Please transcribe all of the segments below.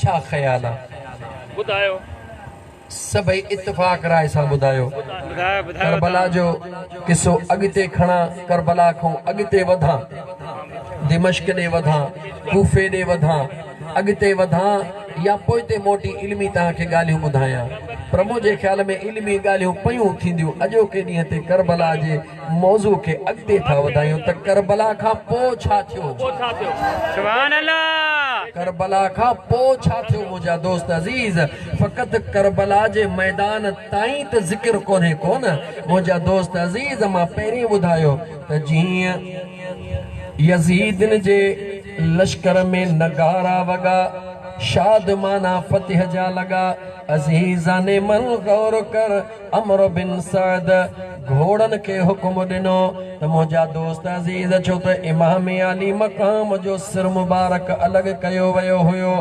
ڇا خيال آ؟ ٻڌايو. سڀئي اتفاق راء سان ٻڌايو. ڪربلا جو قصو اڳتي کڻان، ڪربلا کان اڳتي وڌان، دمشق ڏي وڌان، ڪوفي ڏي وڌان، اڳتي وڌان يا پوئتي موٽي علمي توهان کي ڳالهيون ٻڌايان. پر منهنجي خيال ۾ علمي ڳالهيون پيون ٿينديون اڄوڪي ڏينهن تي ڪربلا جي موضوع کي اڳتي ٿا وڌايون ته ڪربلا کان پوء ڇا ٿيو؟ سبحان الله. ڪربلا کان پوء ڇا ٿيو منهنجا دوست عزيز فقط ڪربلا جي ميدان تائين ته ذڪر ڪونهي ڪونه منهنجا دوست عزيز مان پهرين ٻڌايو ته جيئن يزيدن جي لشڪر ۾ نغارا وڳا شادمانا فتح جا لڳا عزيزان من غور ڪر عمرو بن سعد گهوڙن کي حڪم ڏنو ته منهنجا دوست عزيز ڇو ته امام عالي مقام جو سر مبارڪ الڳ ڪيو ويو هيو،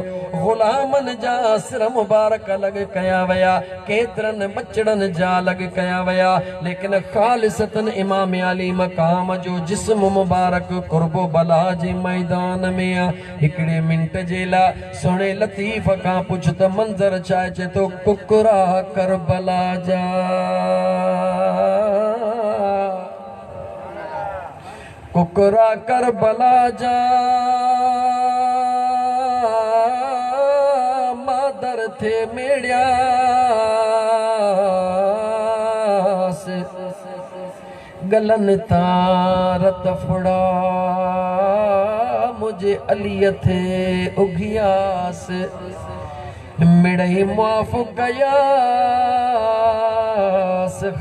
غلامن جا سر مبارڪ الڳ ڪيا ويا، ڪيترن ٻچڙن جا الڳ ڪيا ويا، ليڪن خالصتاً امام عالي مقام جو جسم مبارڪ قرب و بلا جي ميدان ۾ آ. هڪڙي منٽ جي لا سهڻي لطيف کان پڇ ته منظر ڇا اچي ٿو ڪڪرا ڪربلا جا ڪڪرا ڪربلا جا مادر ٿي ميڙياس ڳلن تان رت ڦڙا منهنجي عليء ٿي اگهياس، مڙئي معاف ڪياس،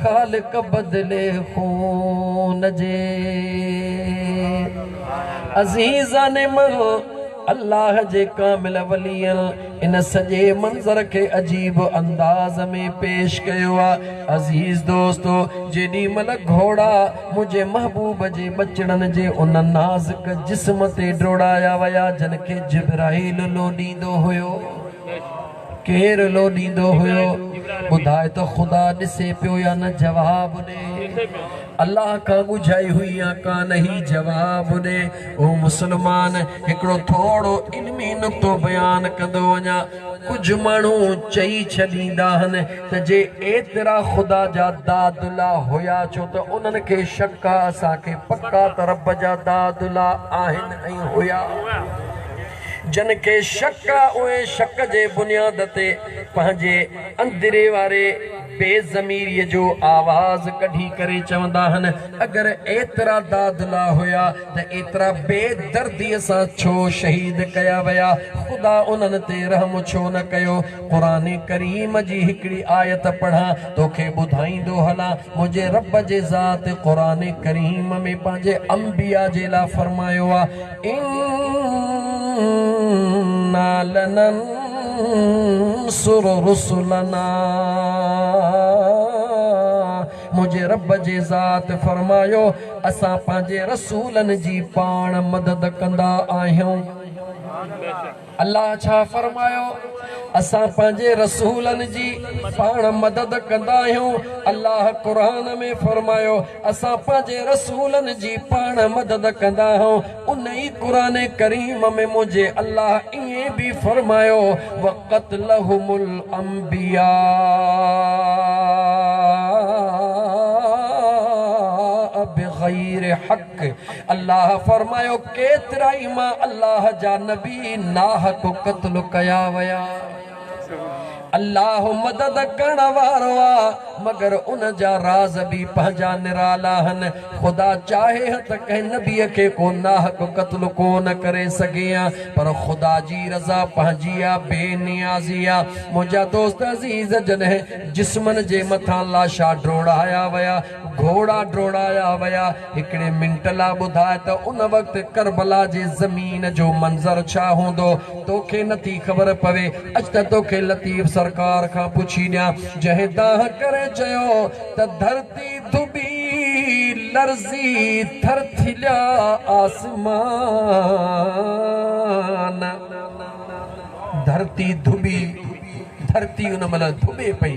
خالق بدلي خون جي. عزيزان من! الله جي ڪامل ولين ان سڄي منظر کي عجيب انداز ۾ پيش ڪيو آ. عزيز دوستو! جيڏي مھل گهوڙا منھنجي محبوب جي ٻچڙن جي ان نازڪ جسم تي ڊوڙايا ويا جن کي جبرائيل لوڏيندو ھيو. ڪير لوڏيندو هيو؟ ٻڌاء ته خدا ڏسي پيو يا نه جواب ڏي. الله کان ڳجهائي هئي يا ڪانه هئي جواب ڏي. او مسلمان! هڪڙو ٿورڙو علمي نقطو بيان ڪندو وڃان. ڪجهه ماڻهو چئي ڇڏيندا آهن ته جي ايترا خدا جا دادلا هيا ڇو ته انهن کي شڪ آ اسان کي پڪ آ ته رب جا دادلا آهن ۽ هيا. جن کي شڪ آ اهي شڪ جي بنياد تي پنهنجي اندري واري بي ضميريء جو آواز ڪڍي ڪري چوندا آهن اگر ايترا دادلا هيا ته ايترا بي درديء سان ڇو شهيد ڪيا ويا خدا انهن تي رحم ڇو نه ڪيو قرآن ڪريم جي هڪڙي آيت پڙهان توکي ٻڌائيندو هلان منهنجي رب جي ذات قرآن ڪريم ۾ پنهنجي انبياء جي لا فرمايو آ انا لننصر رسلنا منهنجي رب جي ذات فرمايو اسان پنهنجي رسولن جي پاڻ مدد ڪندا آهيون. الله ڇا فرمايو؟ اسان پنهنجي رسولن جي پاڻ مدد ڪندا آهيون. الله قرآن ۾ فرمايو، اسان پنهنجي رسولن جي پاڻ مدد ڪندا آهيون. ان ئي قرآن ڪريم ۾ منهنجي الله ائين به فرمايو، وقتلهم الانبياء بغير حق. الله فرمايو، ڪيترائي مان الله جا نبي ناحق قتل ڪيا ويا. الله مدد ڪرڻ وارو آ، مگر ان جا راز به پنهنجا نرالا آهن. خدا چاهي ها ته ڪنهن نبيء کي ڪو ناحق قتل ڪو نه ڪري سگهي ها، پر خدا جي رضا پنهنجي آ، بي نيازي آ. منهنجا دوست عزيز، جڏهن جسمن جي مٿان لاشا ڊوڙايا ويا، گهوڙا ڊوڙايا ويا. هڪڙي منٽ لا ٻڌاء ته ان وقت ڪربلا جي زمين جو منظر ڇا هوندو؟ توکي نٿي خبر پوي. اچ ته توکي لطيف سرڪار کان پڇي ڏيان. جنهن دانهن ڪري چيو ته ڌرتي ڌٻي لرزي ٿرٿليا آسمان. ڌرتي ڌٻي ڌرتي ان مهل ڌٻي پئي.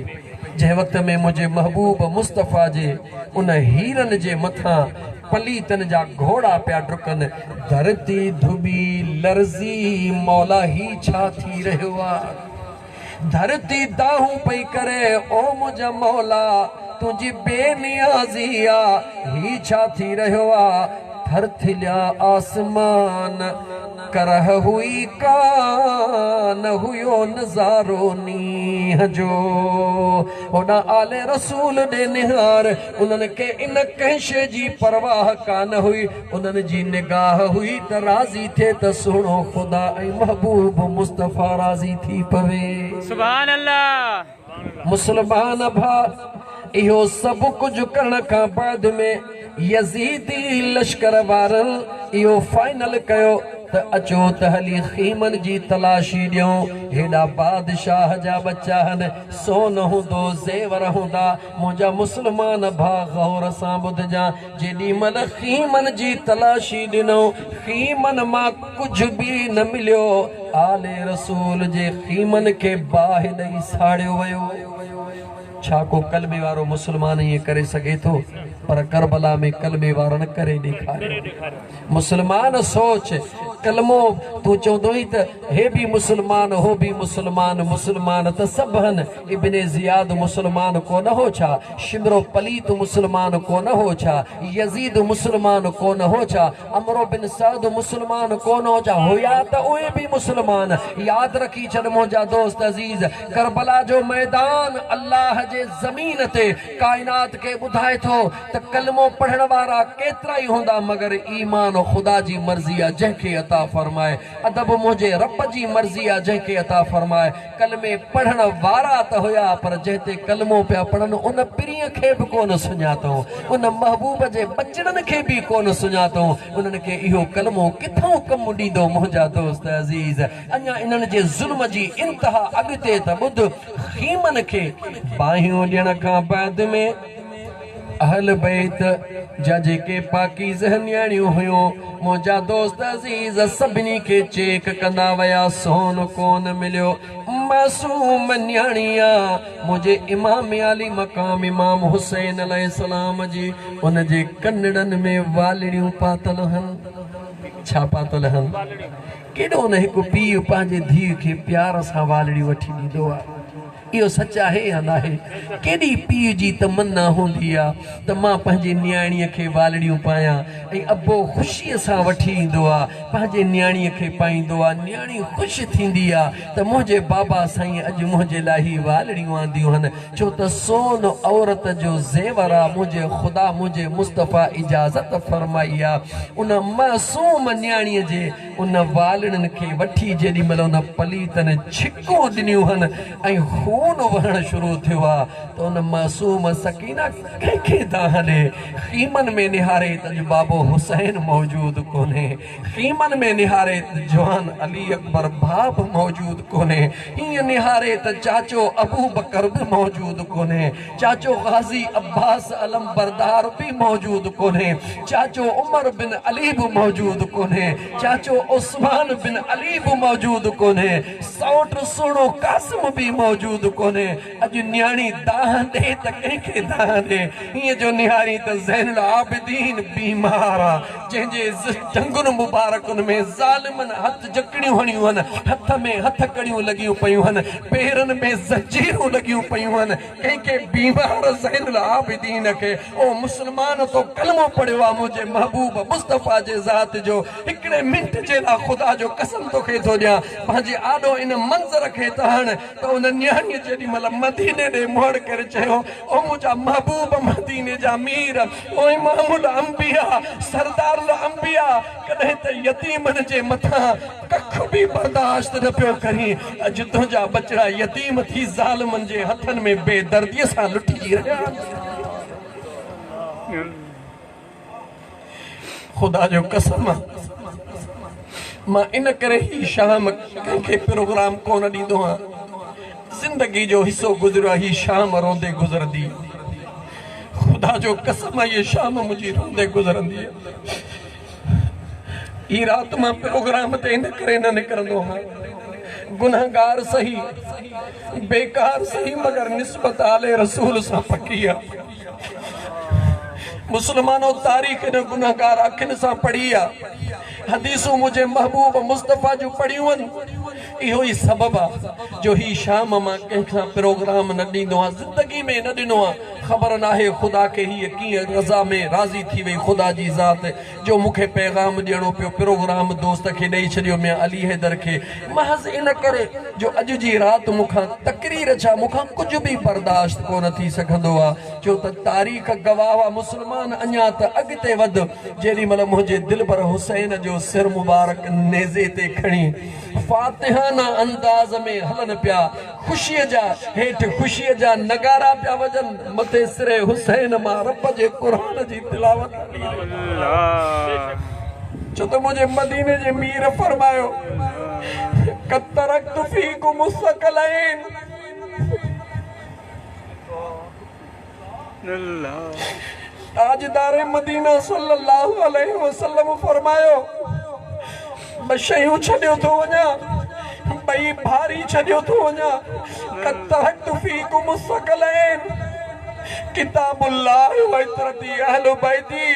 جنهن وقت ۾ منهنجي محبوب مصطفيٰ جي ان هيرن جي مٿان پليتن جا گهوڙا پيا ڊڪن، ڌرتي ڌٻي لرزي، مولا هي ڇا ٿي رهيو آ؟ ڌرتي دانهون پئي ڪري، او منهنجا مولا تنهنجي بي نيازي آ، هي ڇا ٿي رهيو آ؟ ٿرٿليا آسمان، ڪرهه هئي ڪا نه هيو نظارو نينهن جو. هوڏانهن آل رسول ڏي نهار، انهن کي ان ڪنهن شيء جي پرواهه ڪانه هئي، انهن جي نگاهه هئي ته راضي ٿئي ته سهڻو خدا ۽ محبوب مصطفيٰ راضي ٿي پوي. سبحان الله. مسلمان ڀاء! اهو سڀ ڪجهه ڪرڻ کان بعد ۾ يزيدي لشڪر وارن اهو فائنل ڪيو ته اچو ته هلي خيمن جي تلاشي ڏيون، هيڏا بادشاهه جا ٻچا هن، سون هوندو، زيور هوندا، منهنجا مسلمان ڀاء غور سان ٻڌجان، جيڏي مھل خيمن جي تلاشي ڏنو، خيمن مان ڪجهه به نه مليو. آل رسول جي خيمن کي باهه ڏئي ساڙيو ويو. ڇا ڪو ڪلمي وارو مسلمان ائين ڪري سگهي ٿو؟ پر ڪربلا ۾ ڪلمي وارن ڪري ڏيکاريو. مسلمان سوچ، ڪلمو تون چوندو هئين ته هي به مسلمان هو به مسلمان، مسلمان ته سڀ هن، ابن زياد مسلمان ڪونه هو ڇا؟ شمرو پليت مسلمان ڪونه هو ڇا؟ يزيد مسلمان ڪونه هو ڇا؟ عمرو بن سعد مسلمان ڪونه هو ڇا؟ هيا ته اهي به مسلمان. ياد رکي ڇڏ منهنجا دوست عزيز! ڪربلا جو ميدان الله جي زمين تي ڪائنات کي ٻڌائي ٿو ته ڪلمو پڙهڻ وارا ڪيترائي هوندا مگر ايمان خدا جي مرضي آ جنهن کي عطا فرمائي. ادب منهنجي رب جي مرضي آ جنهن کي عطا فرمائي. ڪلمي پڙهڻ وارا ته هيا پر جنهن تي ڪلمو پيا پڙهن ان پرينء کي به ڪونه سڃاتئون، ان محبوب جي ٻچڙن کي به ڪونه سڃاتئون، انهن کي اهو ڪلمو ڪٿئون ڪم ڏيندو منهنجا دوست عزيز اڃا انهن جي ظلم جي انتها اڳتي ته ٻڌ خيمن کي باهيون ڏيڻ کان بعد ۾ اهل بيت جا جيڪي پاڪيزه نياڻيون هيون، منهنجا دوست عزيز سڀني کي چيڪ ڪندا ويا، سون ڪونه مليو. معصوم نياڻي آ، منهنجي امام عالي مقام امام حسين عليه السلام جي ان جي ڪنڙن ۾ والڙيون پاتل هن. ڇا پاتل هن؟ ڪيڏو نه هڪ پيء پنهنجي ڌيء کي پيار سان والڙيون وٺي ڏيندو آ. اهو سچ آهي يا ناهي؟ ڪيڏي پيء جي تمنا هوندي آ ته مان پنهنجي نياڻيء کي والڙيون پايان ۽ ابو خوشيء سان وٺي ايندو آ، پنهنجي نياڻيء کي پائيندو آ، نياڻي خوش ٿيندي آ ته منهنجي بابا سائين اڄ منهنجي لاء هي والڙيون آنديون هن، ڇو ته سون عورت جو زيور آ، منهنجي خدا منهنجي مصطفيٰ اجازت فرمائي آ ان معصوم نياڻيء جي ان والڙين کي وٺي جيڏي مھل ان پليتن ڇڪون ڏنيون ھن ۽ خون وھڻ شروع ٿيو آ ته ان معصوم سڪينه ڪنھن کي دانھن ڏي؟ خيمن ۾ نھاري ته اڄ بابو حسين موجود ڪونھي، خيمن ۾ نھاري ته جوان علي اڪبر ڀاء به موجود ڪونھي، ھيئن نھاري ته چاچو ابوبڪر به موجود ڪونھي، چاچو غازي عباس علمبردار به موجود ڪونهي، چاچو عمر بن علي به موجود ڪونهي، چاچو عثمان بن علي به موجود ڪونهي، سئوٽ سهڻو قاسم به موجود ڪونهي، اڄ نياڻي دانهن ڏي ته ڪنهن کي دانهن ڏي، ائين جو نهارين ته زين العابدين بيمار آ، جنهن جي ٽنگن مبارڪن ۾ ظالمن هٿ جڪڙيون هڻيون هن، هٿ ۾ هٿڪڙيون لڳيون پيون هن، پيرن ۾ زنجيرون لڳيون پيون هن، ڪنهن کي بيمار زين العابدين کي او مسلمان تو ڪلمو پڙهيو آ منهنجي محبوب مصطفيٰ جي ذات جو هڪڙي منٽ جي لاء خدا جو قسم توکي ٿو ڏيان پنهنجي آڏو ان منظر کي ته هڻ ته ان نياڻيء جيڏي مهل مديني ڏي مهڙ ڪري چيو او منهنجا محبوب مديني جا مير او امام الانبياء سردار الانبياء ڪڏهن ته يتيمن جي مٿان ڪک به برداشت نه پيو ڪرين، اڄ تنهنجا ٻچڙا يتيم ٿي ظالمن جي هٿن ۾ بي درديء سان لٽجي رهيا آهن. خدا جو قسم آ مان ان ڪري هي شام ڪنهن کي پروگرام ڪونه ڏيندو آهيان. زندگي جو حصو گذريو آ هي شام روندي گذرندي. خدا جو قسم آ هي شام منهنجي روندي گذرندي. هي رات مان پروگرام تي ان ڪري نه نڪرندو هان گنهگار سهي بيڪار سهي مگر نسبت آل رسول سان پڪي آ. مسلمانو تاريخ هن گنهگار اکين سان پڙهي آ، حديثون منهنجي محبوب مصطفيٰ جون پڙهيون آهن، اهو ئي سبب آ جو هي شام مان ڪنهن سان پروگرام نه ڏيندو آهيان، زندگي ۾ نه ڏنو آ، خبر ناهي خدا کي هيء ڪيئن رضا ۾ راضي ٿي وئي خدا جي ذات جو مون کي پيغام ڏيڻو پيو، پروگرام دوست کي ڏئي ڇڏيو ميان علي حيدر کي، محض ان ڪري جو اڄ جي رات مون کان تقرير ڇا مون کان ڪجهه به برداشت ڪونه ٿي سگهندو آ، ڇو ته تاريخ گواهه آ مسلمان اڃا ته اڳتي وڌ، جيڏي مهل منهنجي دلبر حسين جو سر مبارڪ نيزي تي کڻي فاتحانه انداز ۾ هلن پيا، خوشيء جا هيٺ خوشيء جا نغارا پيا وڄن، مٿي سر حسين مان رب جي قرآن جي تلاوت هلي رهي آهي. ڇو ته منهنجي مديني جي مير فرمايو، قد ترڪت فيڪم الثقلين. تاجدار مدينه صلي الله عليه وسلم فرمايو، ٻه شيون ڇڏيو ٿو وڃان، ٻئي ڀاري ڇڏيو ٿو وڃان، قد ترڪت فيڪم الثقلين ڪتاب الله وعترتي اهل بيتي،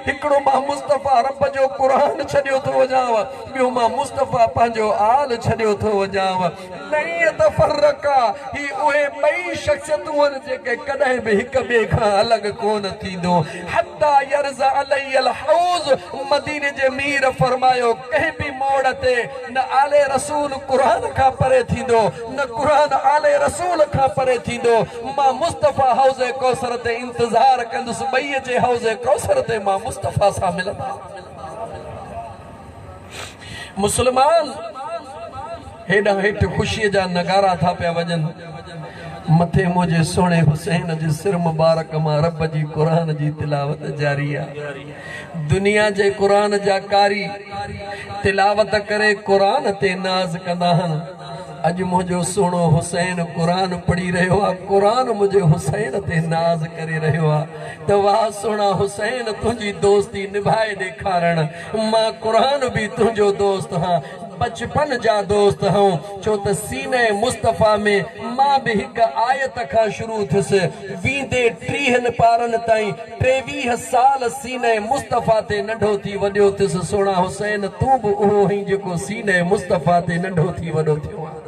هڪڙو مان مصطفيٰ رب جو قرآن ڇڏيو ٿو وڃانء، ٻيو مان مصطفيٰ پنهنجو آل ڇڏيو ٿو وڃانء. لن يتفرقا، هي اهي ٻئي شخصيتون آهن جيڪي ڪڏهن به هڪ ٻئي کان الڳ ڪونه ٿيندو. حتي يرز علي الحوض، مديني جي مير فرمايو، ڪنهن به موڙ تي نه آل رسول قرآن کان پري ٿيندو، نه قرآن آل رسول کان پري ٿيندو، مان مصطفيٰ حوض ڪوثر تي انتظار ڪندس، ٻئي اچي حوض ڪوثر تي مان مصطفيٰ سان ملندا. مسلمان! هيڏانهن هيٺ خوشيء جا نغارا ٿا پيا وڄن، مٿي منهنجي سهڻي حسين جي سر مبارڪ مان رب جي قرآن جي تلاوت جاري آ. دنيا جي قرآن جا قاري تلاوت ڪري قرآن تي ناز ڪندا هن. اڄ منهنجو سهڻو حسين قرآن پڙهي رهيو آ، قرآن منهنجي حسين تي ناز ڪري رهيو آ ته واهه سهڻا حسين تنهنجي دوستي نڀائي ڏيکارڻ. مان قرآن به تنهنجو دوست هان، بچپن جا دوست هئون، ڇو ته سينه مصطفيٰ ۾ مان به هڪ آيت کان شروع ٿيس، ويندي ٽيهن پارن تائين 23 سال سينه مصطفيٰ تي ننڍو ٿي وڏيو ٿيس، سهڻا حسين تون به اهو هئين جيڪو سينه مصطفيٰ تي ننڍو ٿي وڏو ٿيو آهين.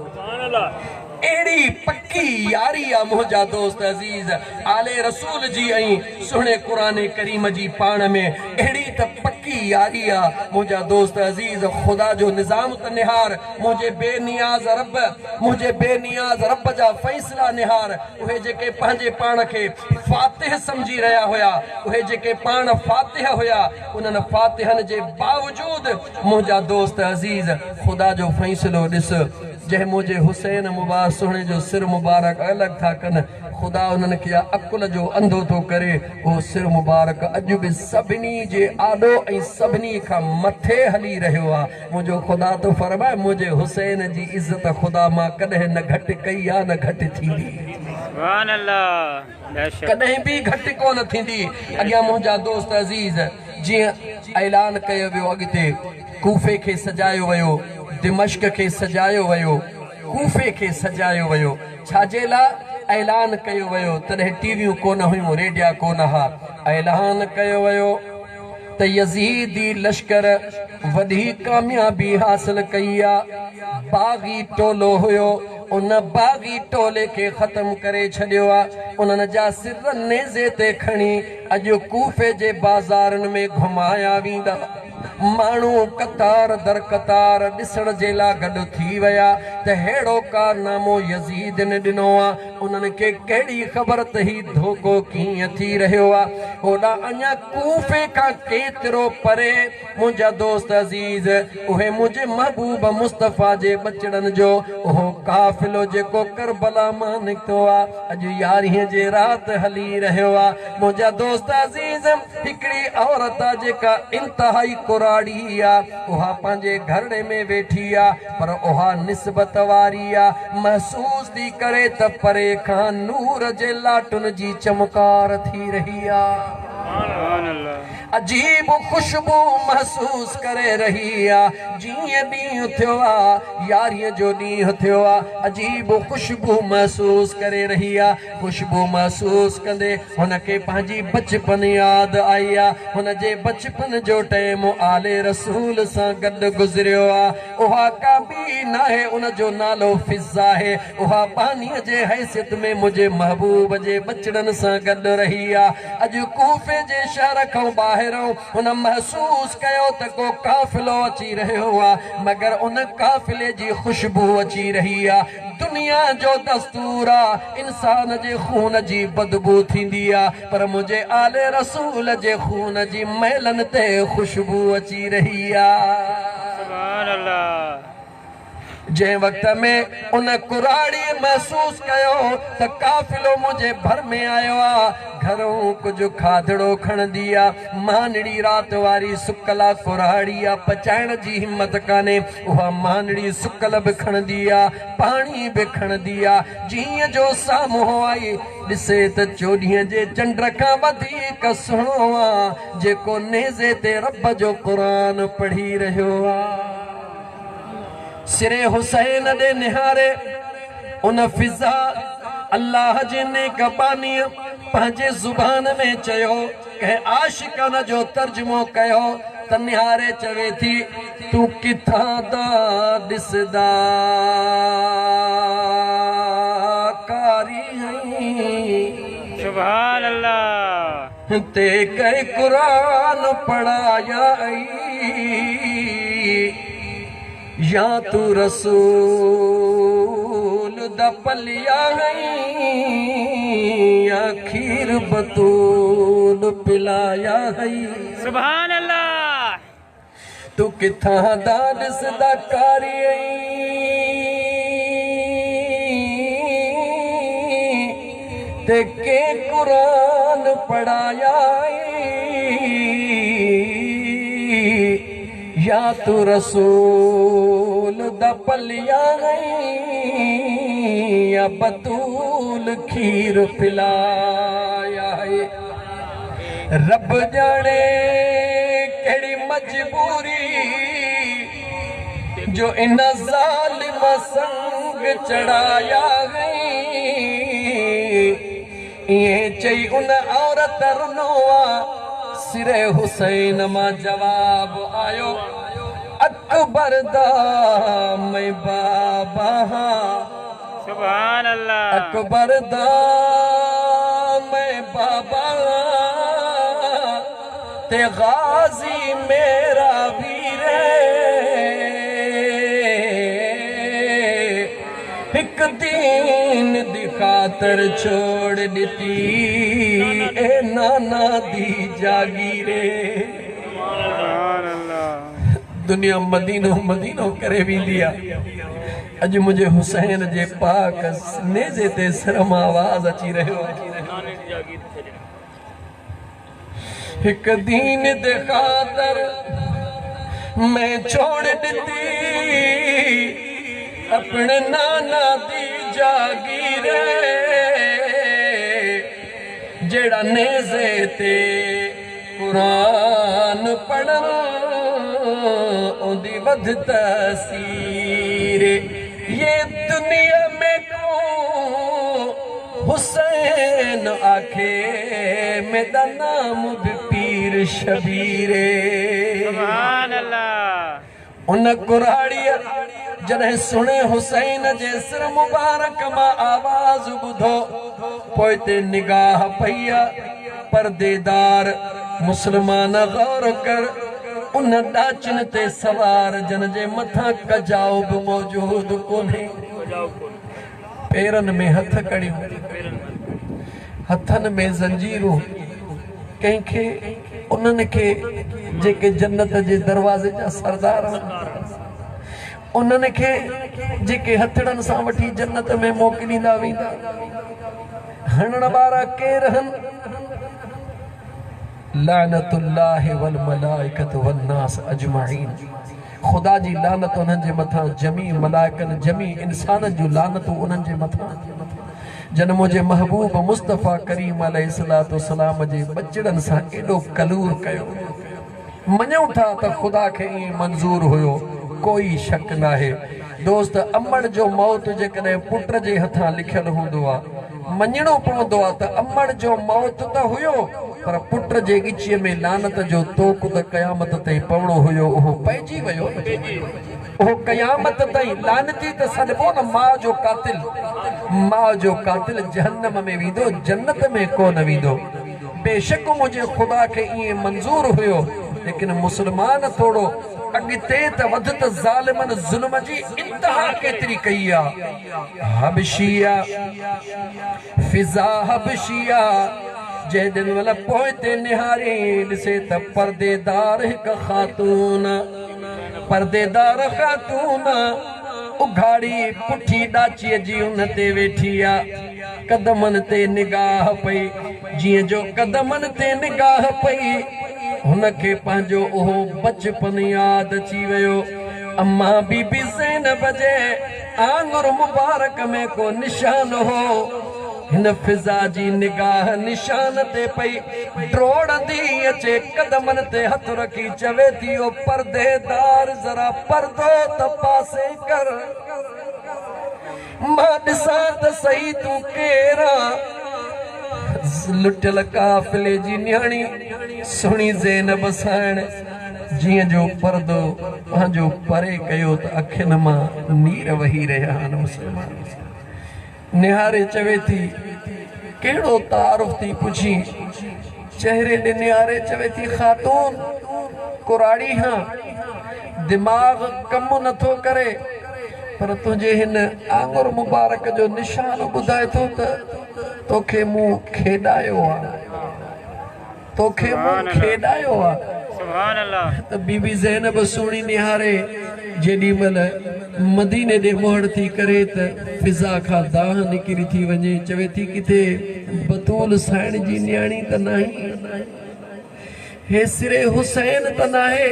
اهڙي پڪي ياري آ منهنجا دوست عزيز آل رسول جي ۽ سهڻي قرآن ڪريم جي پاڻ ۾ اهڙي ته پڪي ياري آ منهنجا دوست عزيز خدا جو نظام ته نهار منهنجي بي نياز رب منهنجي بي نياز رب جا فيصلا نهار اهي جيڪي پنهنجي پاڻ کي فاتح سمجهي رهيا هيا اهي جيڪي پاڻ فاتح هيا انهن فاتحن جي باوجود منهنجا دوست عزيز خدا جو فيصلو ڏس جنهن منهنجي حسين مبارڪ سهڻي جو سر مبارڪ الڳ ٿا ڪن، خدا انهن کي عقل جو انڌو ٿو ڪري، اهو سر مبارڪ اڄ به سڀني جي آڏو ۽ سڀني کان مٿي هلي رهيو آ. منهنجو خدا ٿو فرمائي، منهنجي حسين جي عزت خدا مان ڪڏهن نه گهٽ ڪئي آ نه گهٽ ٿيندي. سبحان الله بيشڪ. ڪڏهن به گهٽ ڪونه ٿيندي. اڳيان منهنجا دوست عزيز! جيئن اعلان ڪيو ويو اڳتي ڪوفي کي سجايو ويو، دمشق کي سجايو ويو، ڪوفي کي سجايو ويو، ڇا جي لاء اعلان ڪيو ويو، تڏهن ٽي ويون ڪونه هيون، ريڊيا ڪونه ها، اعلان ڪيو ويو ته يزيدي لشڪر وڏي ڪاميابي حاصل ڪئي آ، باغي ٽولو هيو، ان باغي ٽولي کي ختم ڪري ڇڏيو آ، انهن جا سر نيزي تي کڻي اڄ ڪوفي جي بازارن ۾ گهمايا ويندا. ماڻهو قطار در قطار ڏسڻ جي لا گڏ ٿي ويا ته ههڙو ڪارنامو يزيدن ڏنو آ، انهن کي ڪهڙي خبر ته هي ڌوڪو ڪيئن ٿي رهيو آ. هوڏانهن اڃا ڪوفي کان ڪيترو پري منهنجا دوست عزيز، اهي منهنجي محبوب مصطفيٰ جي ٻچڙن جو اهو قافلو جيڪو ڪربلا مان نڪتو آ، اڄ يارهين جي رات هلي رهيو آ. منهنجا دوست عزيز، هڪڙي عورت آ جيڪا انتهائي ڪراڙي آ، اها پنهنجي گهرڙي ۾ ويٺي آ، پر اها نسبت واري آ، محسوس ٿي ڪري ته پري کان نور جي لاٽن جي چمڪار ٿي رهي آ. سبحان الله. عجيب خوشبو محسوس ڪري رهي آ، جيئن ڏينهن ٿيو آ، يارهين جو ڏينهن ٿيو آ، عجيب خوشبو محسوس ڪري رهي آ، خوشبو محسوس ڪندي هن کي پنهنجي بچپن ياد آئي آ، هن جي بچپن جو ٽيم آل رسول سان گڏ گذريو آ، اها ڪا ٻي ناهي ان جو نالو فضه آهي، اها ٻانهيء جي حيثيت ۾ منهنجي محبوب جي ٻچڙن سان گڏ رهي آ. اڄ ڪوفي جي شهر کان ٻاهرئون هن محسوس ڪيو ته ڪو قافلو اچي رهيو آ، مگر ان قافلي جي خوشبو اچي رهي آ. دنيا جو دستور آ، انسان جي خون جي بدبو ٿيندي آ، پر منهنجي آل رسول جي خون جي ميلن تي خوشبو اچي رهي آ. سبحان الله. جنهن وقت ۾ ان ڪراڙيء محسوس ڪيو ته قافلو منهنجي ڀر ۾ آيو آ، گهرئون ڪجهه کاڌڙو کڻندي آ، مانڙي رات واري سڪل آ، ڪراڙي آ، پچائڻ جي همت ڪانهي، اها مانڙي سڪل به کڻندي آ، پاڻي به کڻندي آ، جيئن جو سامهون آئي، ڏسي ته چوڏهينء جي چنڊ کان وڌيڪ سهڻو آ، جيڪو نيزي تي رب جو قرآن پڙهي رهيو آ. سر حسين ڏي نهاري ان فضا الله جي نيڪ ٻانهيء پنهنجي زبان ۾ چيو، ڪنهن عاشق ان جو ترجمو ڪيو ته نهاري چوي ٿي، تون ڪٿان دا ڏسدا ڪاري هئين. سبحان الله. تي ڪنهن قرآن پڙهايا ئي يا تون رسول دا پليا هئين يا کير بتول پلايا هئي. سبحان الله. تون ڪٿان دا ڏسدا ڪاري تي ڪنهن قرآن پڙهايا يا تون رسول دا پليا يا بتول کير پلايا. رب ڄاڻي ڪهڙي مجبوري جو ان ظالم سنگ چڙهايا هئين. ائين چئي ان عورت رنو آ. سر حسين مان جواب آيو، اڪبر دا مين بابا هان. سبحان الله. اڪبر دا مين بابا تے غازي ميرا وير هڪ دين the خاطر ڇوڙ ڏتي اي نانا the جاگير. سبحان الله. دنيا مدينو مدينو ڪري ويندي آ. اڄ منهنجي حسين جي پاڪ نيزي تي سر مان آواز اچي رهيو آهي. هڪ دين the خاطر مين ڇوڙ ڏتي اپڻي نانا the جاگير جيڙا نيزي تي قرآن پڙهن اوندي وڌ تاثير يه دنيا ۾ ڪون حسين آکي ميڏا نام به پير شبير. سبحان الله. ان ڪراڙيء جڏهن سهڻي حسين جي سر مبارڪ مان آواز ٻڌو، پوئتي نگاهه پئي آ، پرديدار مسلمان غور ڪر، ان ڏاچن تي سوار جن جي مٿان ڪجائو به موجود ڪونهي، پيرن ۾ هٿ ڪڙيون، هٿن ۾ زنجيرون، ڪنهن کي انهن کي جيڪي جنت جي دروازي جا سردار آهن، انهن کي جيڪي هٿڙن سان وٺي جنت ۾ موڪليندا ويندا، هڻڻ وارا ڪير هن؟ لعنت الله والملائڪة والناس اجمعين. خدا جي لعنت انهن جي مٿان، جميع ملائڪن، جميع انسانن جون لعنتون انهن جي مٿان، جن منهنجي محبوب مصطفيٰ ڪريم عليه الصلوة والسلام جي ٻچڙن سان ايڏو ڪلور ڪيو. مڃون ٿا ته خدا کي ائين منظور هيو، ڪوئي شڪ ناهي. دوست امڙ جو موت جيڪڏهن پٽ جي هٿان لکيل هوندو آ، مڃڻو پوندو آ ته امڙ جو موت ته هيو پر پٽ جي ڳچيء ۾ لعنت جو طوق ته قيامت تائين پوڻو هيو اهو پئجي ويو نه. اهو قيامت تائين لعنتي ته سڏبو نه ماء جو قاتل. ماء جو قاتل جهنم ۾ ويندو جنت ۾ ڪو نه ويندو. بيشڪ منهنجي خدا کي ائين منظور هيو ليڪن مسلمان ٿورو اڳتي ته وڌ ته ظالمن ظلم جي انتها ڪيتري ڪئي آ. حبشيه، فضا حبشيه، جنهن مهل پوئتي نهاري ڏسي ته پرديدار هڪ خاتون، پرديدار خاتون اگهاڙي پٺي ڏاچيء جي ان تي ويٺي آ. قدمن تي نگاهه پئي، جيئن جو قدمن تي نگاهه پئي، هن کي پنهنجو اهو بچپن ياد اچي ويو. امان بي بي زينب جي آڱر مبارڪ ۾ ڪو نشان هو. هن فضا جي نگاهه نشان تي پئي، ڊوڙندي اچي قدمن تي هٿ رکي چوي ٿي، او پرديدار ذرا پردو ته پاسي ڪر. مان ڏسان ته سهي تون ڪير آن؟ لٽيل قافلي جي نياڻي سهڻي زينب سائڻ جيئن جو پردو پنهنجو پري ڪيو ته اکين مان نير وهي رهيا آهن. مسلمان نهاري چوي ٿي ڪهڙو تعارف ٿي پڇين؟ چهري ڏي نهاري چوي ٿي خاتون ڪراڙي هان دماغ ڪم نٿو ڪري. پر تنهنجي هن آڱر مبارڪ جو نشان ٻڌائي ٿو ته توکي مون کيڏايو آ. توکي مون کيڏايو آ. ته بي بي زينب سهڻي نهاري جيڏي مهل مديني ڏي مهڙ ٿي ڪري ته فضا کان دانهن نڪري ٿي وڃي چوي ٿي ڪٿي بتول سائڻ جي نياڻي ته ناهين. هي سر حسين ته ناهي؟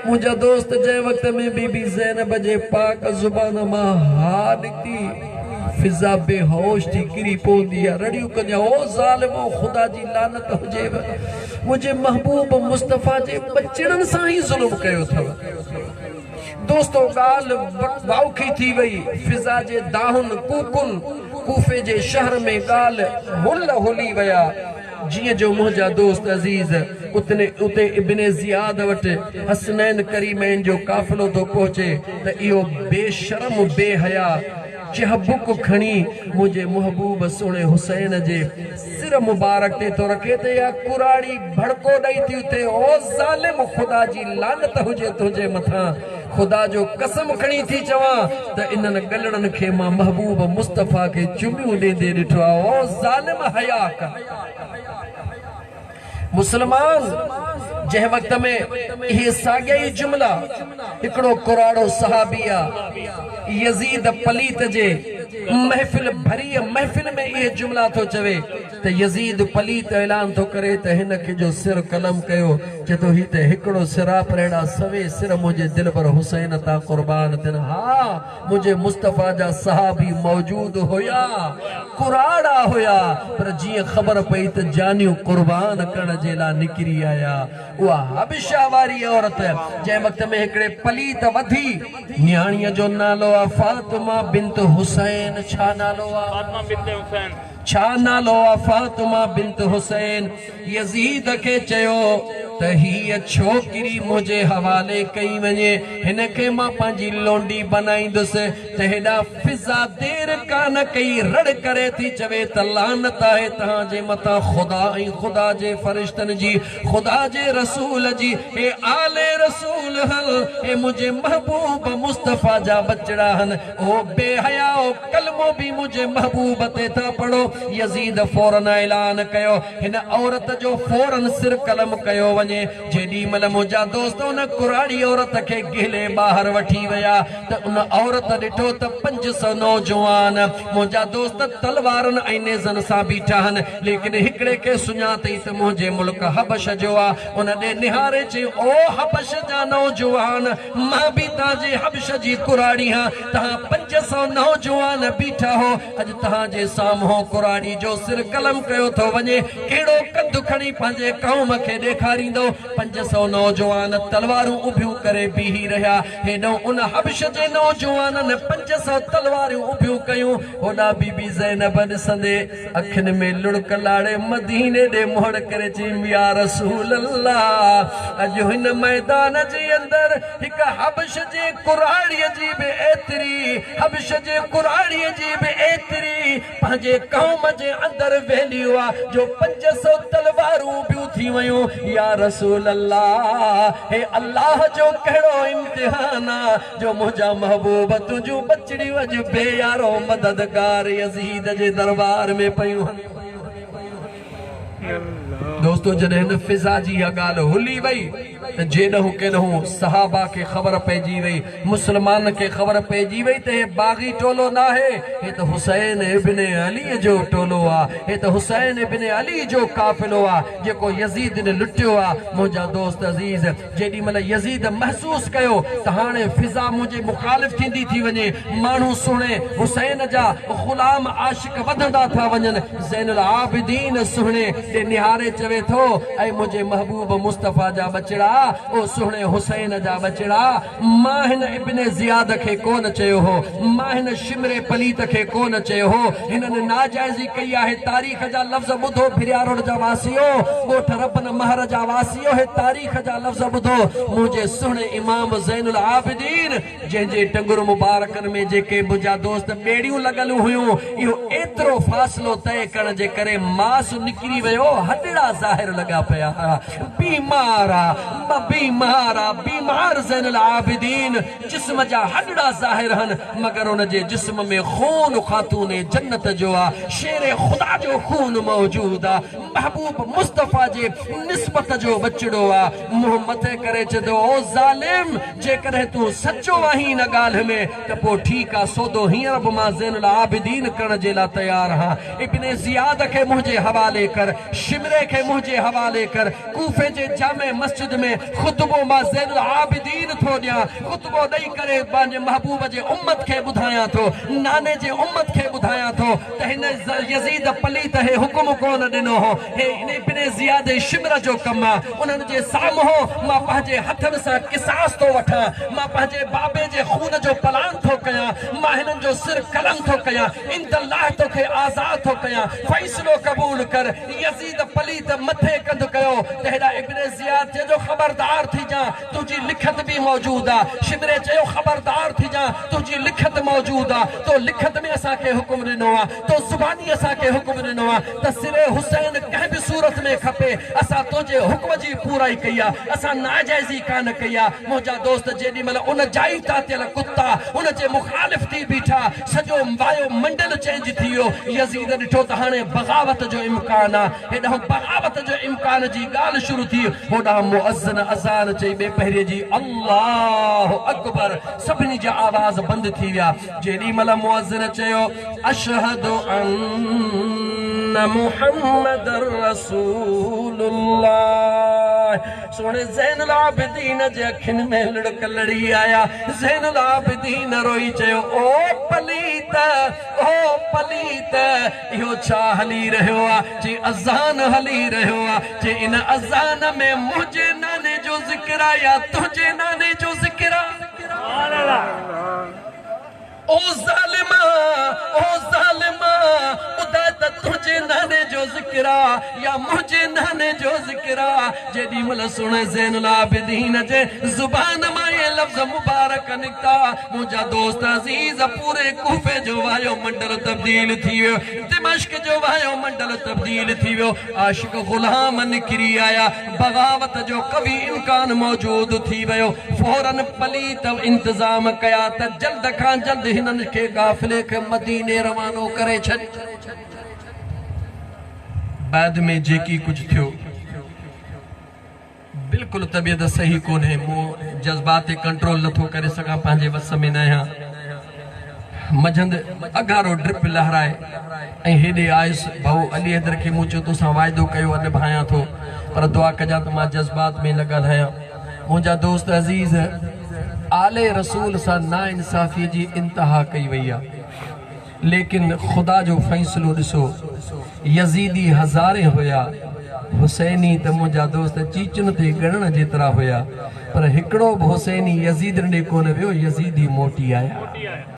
منهنجا دوست جنهن وقت ۾ بي بي زينب جي پاڪ زبان مان ها نڪتي، فضا بي هوش ٿي ڪري پوندي آ، رڙيون ڪندي آ، او ظالمو خدا جي لعنت هجيو، منهنجي محبوب مصطفيٰ جي ٻچڙن سان هي ظلم ڪيو اٿو. دوستو ڳالهه واوکي ٿي وئي، فضا جي دانهن ڪوڪن ڪوفي جي شهر ۾ ڳالهه هل هلي ويا، جيئن جو منهنجا دوست عزيز اتني اتي ابن زياد وٽ حسنين ڪريمين جو قافلو ٿو پهچي ته اهو بي شرم بي حيا چهبڪ کڻي منهنجي محبوب سهڻي حسين جي سر مبارڪ تي ٿو رکي ته اها ڪراڙي ڀڙڪو ڏئي ٿي اٿي او ظالم خدا جي لعنت هجي تنهنجي مٿان خدا جو قسم کڻي ٿي چوان ته انهن ڳلڙن کي مان محبوب مصطفيٰ کي چميون ڏيندي ڏٺو آهي. او ظالم حياء ڪر. مسلمان! جنهن وقت ۾ اهي ساڳيا ئي جملا هڪڙو ڪراڙو صحابي آ يزيد پليت جي محفل ڀريء محفل ۾ اهي جملا ٿو چوي ته يزيد پليت اعلان ٿو ڪري ته هن کي جو سر قلم ڪيو، چئي ٿو هي ته هڪڙو سر آ پر اهڙا سوين سر منهنجي دلبر حسين تان قربان ٿين. ها منهنجي مصطفيٰ جا صحابي موجود هيا، ڪراڙا هيا، پر جيئن خبر پئي ته جانيون قربان ڪرڻ جي لاء نڪري آيا. اها حبشه واري عورت جنهن وقت ۾ هڪڙي پليت وڌي نياڻيء جو نالو آ فاطمه بنت حسين، ڇا نالو آ؟ فاطمه بنت حسين. ڇا نالو آ فاطمه بنت حسين يزيد کي چيو ته هيء ڇوڪري منهنجي حوالي ڪئي وڃي هن کي مان پنهنجي لونڊي بنائيندس ته هيڏانهن فضا دير ڪانه ڪئي رڙ ڪري ٿي چوي ته لعنت آهي توهان جي مٿان خدا ۽ خدا جي فرشتن جي خدا جي رسول جي هي آل رسول هن هي منهنجي محبوب مصطفيٰ جا ٻچڙا هن او بي حيائو ڪلمو به منهنجي محبوب تي ٿا پڙهو. يزيد فوراً اعلان ڪيو، هن عورت جو فوراً سر قلم ڪيو وڃي. وڃي. جيڏي مهل منهنجا دوست ان ڪراڙي عورت کي گهلي ٻاهر وٺي ويا ته ان عورت ڏٺو ته 500 نوجوان منهنجا دوست تلوارن ۽ نيزن سان بيٺا آهن، ليڪن هڪڙي کي سڃاتئي ته منهنجي ملڪ حبش جو آ. ان ڏي نهاري چيائين، او حبش جا نوجوان! مان به توهان جي حبش جي ڪراڙي هان. توهان 500 نوجوان بيٺا هو، اڄ توهان جي سامهون ڪراڙي جو سر قلم ڪيو ٿو وڃي. ڪهڙو ڪنڌ کڻي پنهنجي قوم کي ڏيکاريندؤ؟ 500 نوجوان تلوارون اڀيون ڪري بيهي رهيا. هيڏانهن ان حبش جي نوجوانن 500 تلواريون اڀيون ڪيون. هوڏانهن بي بي زينب ڏسندي اکين ۾ لڙڪ لاڙي مديني ڏي منهن ڪري چيم، يا رسول الله! اڄ هن ميدان جي اندر هڪ حبش جي ڪراڙيء جي به ايتري، حبش جي ڪراڙيء جي به ايتري پنهنجي قوم جي اندر ويليو آ جو 500 تلوارون اڀيون ٿي ويون. يا رسول الله! هي الله جو ڪهڙو امتحان آ جو منهنجا محبوب تنهنجون ٻچڙيون اڄ بي يارو مددگار يزيد جي دربار ۾ پيون هن. دوستو جڏهن هن فضا جي اها ڳالهه هلي وئي ته جيڏهون ڪيڏهون صحابه کي خبر پئجي وئي، مسلمانن کي خبر پئجي وئي ته هي باغي ٽولو ناهي، هي ته حسين ابن علي جو ٽولو آ، هي ته حسين ابن علي جو قافلو آ، جيڪو يزيد لٽيو آ. منهنجا دوست عزيز! جيڏي مهل يزيد محسوس ڪيو ته هاڻي فضا منهنجي مخالف ٿيندي ٿي وڃي، ماڻهو سهڻي حسين جا غلام عاشق وڌندا ٿا وڃن، زين العابدين سهڻي ڏي نهاري چوي ٿو، اي منهنجي محبوب مصطفيٰ جا ٻچڙا، او سهڻي حسين جا ٻچڙا! مان هن ابن زياد کي ڪونه چيو هو، مان هن شمري پليت کي ڪونه چيو هو، هنن ناجائزي ڪئي آهي، تاريخ جا لفظ ٻڌو ڀرياروڙ جا واسيو، ڳوٺ ربن مهر جا واسيو هي تاريخ جا لفظ ٻڌو، منهنجي سهڻي امام زين العابدين جنهن جي ٽنگر مبارڪن ۾ جيڪي منهنجا دوست ٻيڙيون لڳل هيون، اهو ايترو فاصلو طئي ڪرڻ جي ڪري ماس نڪري ويو، هڏڙا ظاهر لڳا پيا ها. بيمار آ، بيمار آ، بيمار زين العابدين، جسم جا هڏڙا ظاهر هن، مگر ان جي جسم ۾ خون خاتون جنت جو آ، شير خدا جو خون موجود آ، محبوب مصطفيٰ جي نسبت جو ٻچڙو آ، منهن مٿي ڪري چئي ٿو، او ظالم! جيڪڏهن تون سچو آهين ان ڳالهه ۾ ته پوء ٺيڪ آ، سودو هينئر به مان زين العابدين ڪرڻ جي لاء تيار هان. ابن زياد کي منهنجي حوالي ڪر، شمري کي منهنجي حوالي ڪر، ڪوفي جي جامع مسجد ۾ خطبو مان زين العابدين ٿو ڏيان، خطبو ڏئي ڪري پنهنجي محبوب جي امت کي ٻڌايان ٿو، ناني جي امت کي ٻڌايان ٿو ته هن يزيد پليت هي حڪم ڪونه ڏنو هو، هي ابن زياد ۽ شمر جو ڪم آ، انهن جي سامهون مان پنهنجي هٿن سان قصاص ٿو وٺان، مان پنهنجي بابي جي خون جو پلان ٿو ڪيان، مان هنن جو سر قلم ٿو ڪيان. انت الله توکي آزاد ٿو ڪيان، فيصلو قبول ڪر. يزيد پليت مٿي ڪنڌ ڪيو ته هيڏانهن ابن زياد چيو جو خبردار ٿيجان، تنهنجي لکت به موجود آ. شمري چيو خبردار ٿيجان، تنهنجي لکت موجود آ، تو لکت ۾ اسان کي حڪم ڏنو آ، تو زباني اسان کي حڪم ڏنو آ ته سر حسين ڪنهن به صورت ۾ کپي، اسان تنهنجي حڪم جي پورائي ڪئي آ، اسان ناجائزي ڪانه ڪئي آ. منهنجا دوست جيڏي مهل ان جائي تاتيل ڪتا ان جي مخالف ٿي بيٺا، سڄو وايو منڊل چينج ٿي ويو. يزيد ڏٺو ته هاڻي بغاوت جو امڪان آ. هيڏانهن بغاوت جو امڪان جي ڳالهه شروع ٿي، هوڏانهن مؤذن اذان چئي ٻي پهريء جي الله اڪبر سڀني جا آواز بند ٿي ويا. جيڏي مهل مؤذن چيو اشهد ان محمد رسول الله سهڻي زين العابدين جي اکين ۾ لڙڪ لڙي آيا. زين العابدين روئي چيو، او پليت! او پليت! اهو ڇا هلي رهيو آ؟ چي اذان هلي رهيو آ. چي ان اذان ۾ منهنجي ناني جو ذڪر آ يا تنهنجي ناني جو ذڪر آ؟ او ظالم! او ظالم! ٻڌاء ته تنهنجي ناني جو ذڪر آ يا منهنجي ناني جو ذڪر آ؟ جيڏي مهل سهڻي زين العابدين جي زبان مان اهي لفظ مبارڪ نڪتا، منهنجا دوست عزيز، پوري ڪوفي جو وايو منڊل تبديل ٿي ويو، دمشق جو وايو منڊل تبديل ٿي ويو، عاشق غلام نڪري آيا، بغاوت جو قوي امڪان موجود ٿي ويو. فورن پليت انتظام ڪيا ته جلد کان جلد هنن کي قافلي کي مديني روانو ڪري ڇڏ. بعد ۾ جيڪي ڪجهه ٿيو، بلڪل طبيعت صحيح ڪونهي، مون جذبات تي ڪنٽرول نٿو ڪري سگهان، پنهنجي وس ۾ ناهيان. منجهند اگهارو ڊرپ لهرائي ۽ هيڏي آيس. ڀائو علي حيدر کي مون چيو توسان واعدو ڪيو آ نڀايان ٿو، پر دعا ڪجان ته مان جذبات ۾ نه ڳالهايان. منهنجا دوست عزيز! آل رسول سان ناانصافي جي انتها ڪئي وئي آ. ليڪن خدا جو فيصلو ڏسو، يزيدي هزارين هيا، حسيني ته منهنجا دوست چيچن تي ڳڻڻ جيترا هيا، پر هڪڙو به حسيني يزيدن ڏي ڪونه ويو، يزيدي موٽي آيا.